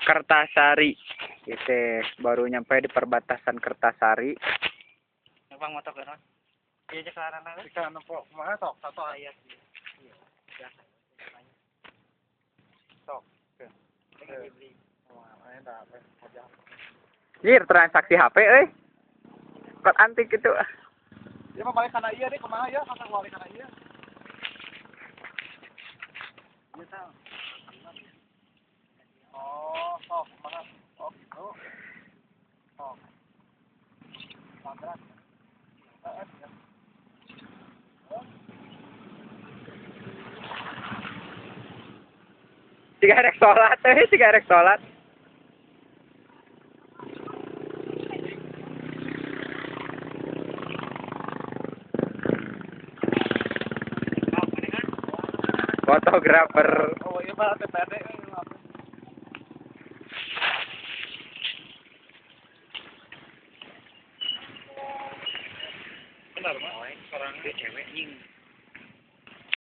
Kertasari. Gitu, baru nyampe di perbatasan Kertasari. Bang motor kan? Iya, cek sarana. Bisa nempo kumaha sok satu ayat. Iya. Sok. Jir, transaksi HP euy. Kot antik gitu. Ya mah balik kana ieu deh kumaha ya, masa balik kana ieu. Iya tahu. Oh, sok kumaha? Oh gitu. Sok. Kuadrat. Tiga rek sholat, tiga rek sholat. Fotografer. Oh iya Pak, TPD. Benar, Pak. Seorang cewek anjing.